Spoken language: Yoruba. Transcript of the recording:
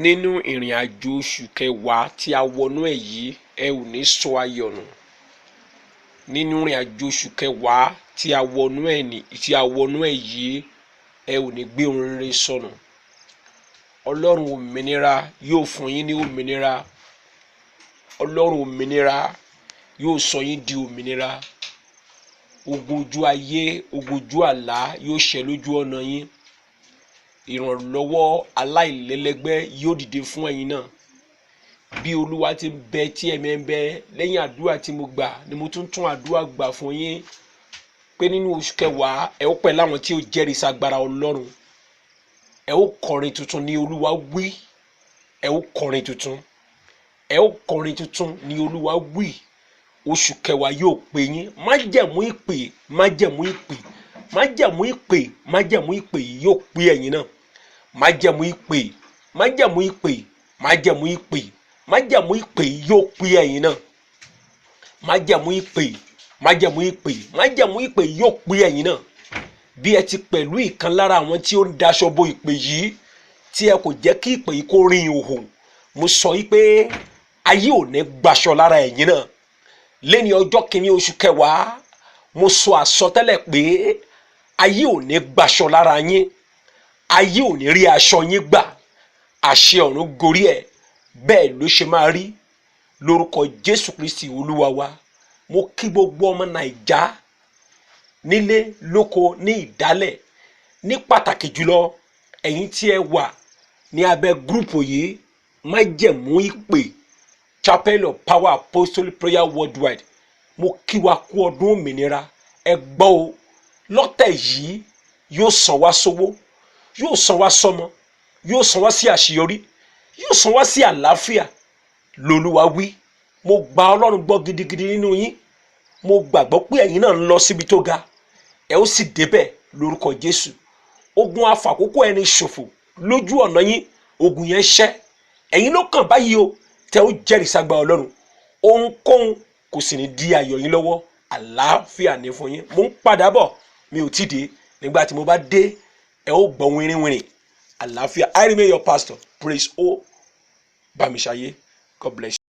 Nínú ìrìn àjò oṣù kẹwàá tí a wọnú ẹ̀ yìí, ẹ ò ní sọ ayọ̀ nù. Nínú ìrìn àjò oṣù kẹwàá tí a wọnú ẹ̀ ní tí a wọnú ẹ̀ yìí, ẹ ò ní gbé ohun rere sọnù. Ọlọ́run òmìnira yóò fún yín ní òmìnira. Ọlọ́run òmìnira yóò sọ yín di òmìnira. Ogun ojú ayé, ogun ojú àlá yóò ṣẹ lójú ọ̀nà yín. Ìrànlọ́wọ́ aláìlẹ́lẹ́gbẹ́ yóò dìde fún ẹ̀yin náà. Bí Olúwa ti ń bẹ tí ẹ̀mí ń bẹ, lẹ́yìn àdúrà tí mo gbà ni mo tún tún àdúrà gbà fún yín pé nínú oṣù kẹwàá, ẹ ó pẹ̀ láwọn tí ó jẹ́rìí sagbára Ọlọ́run. Ẹ ó kọrin tuntun ní Olúwa wí. Ẹ ó kọrin tuntun, ẹ ó kọrin tuntun ní Olúwa wí. Oṣù kẹwàá yóò pè yín. Májẹ̀mú ìpè, májẹ̀mú ìpè, májẹ̀mú ìpè, májẹ̀mú ìpè yìí yóò pè ẹ̀yin náà. Májẹ̀mú ìpè, májẹ̀mú ìpè, májẹ̀mú ìpè, májẹ̀mú ìpè yìí yóò pè ẹ̀yin náà. Májẹ̀mú ìpè, májẹ̀mú ìpè, májẹ̀mú ìpè yìí yóò pè ẹ̀yin náà. Bí ẹ ti pẹ̀lú ìkan lára àwọn tí ó ń daṣọ bo ìpè yìí, tí ẹ kò jẹ́ kí ìpè yìí kó rin ìhòhò, mo sọ yìí pé ayé ò ní gbaṣọ lára ẹ̀yin náà. Lẹ́ni ọjọ́ kìíní oṣù kẹwàá, mo sọ àsọtẹ́lẹ̀ pé ayé ò ní gbaṣọ lára yín, ayé ò ní rí aṣọ yín gbà. Àṣẹ ọ̀run gorí ẹ̀, bẹ́ẹ̀ ló ṣe máa rí lórúkọ Jésù Kristi Olúwa wa. Mo kí gbogbo ọmọ Nàìjà nílé lóko ní ìdálẹ̀, ní pàtàkì jùlọ ẹ̀yin tí ẹ wà ní abẹ́ group yìí, Májẹ̀mú Ìpè Chapel of Power Apostolic Prayer Worldwide. Mo kí wa kú ọdún òmìnira. Ẹ gbọ́ o, lọ́tẹ̀ yìí yóò san wá sówó, yóò san wá sọ́mọ, yóò san wá sí àṣeyọrí, yóò san wá sí àlàáfíà lolúwa wí. Mo gba Ọlọ́run gbọ́ gidigidi nínú yín. Mo gbàgbọ́ pé ẹ̀yin náà ń lọ síbi tó ga, ẹ ó sì débẹ̀ lórúkọ Jésù. Ogun afàkókò ẹni ṣòfò lójú ọ̀nà yín, ogun yẹn ṣẹ́. Ẹ̀yin ló kàn báyìí o, tẹ ó jẹ́rìí ságbá Ọlọ́run. Ohunkóhun kò sì ní dí ayọ̀ yín lọ́wọ́. Àlàáfíà ní fún yín. Mo ń padà bọ̀, mi ò tí ì dé. Nígbà tí mo bá dé, ẹ ó gbọ́ wínrínwínrín. Àlàáfíà. I remain your pastor, Praise O Bamisaye. God bless you.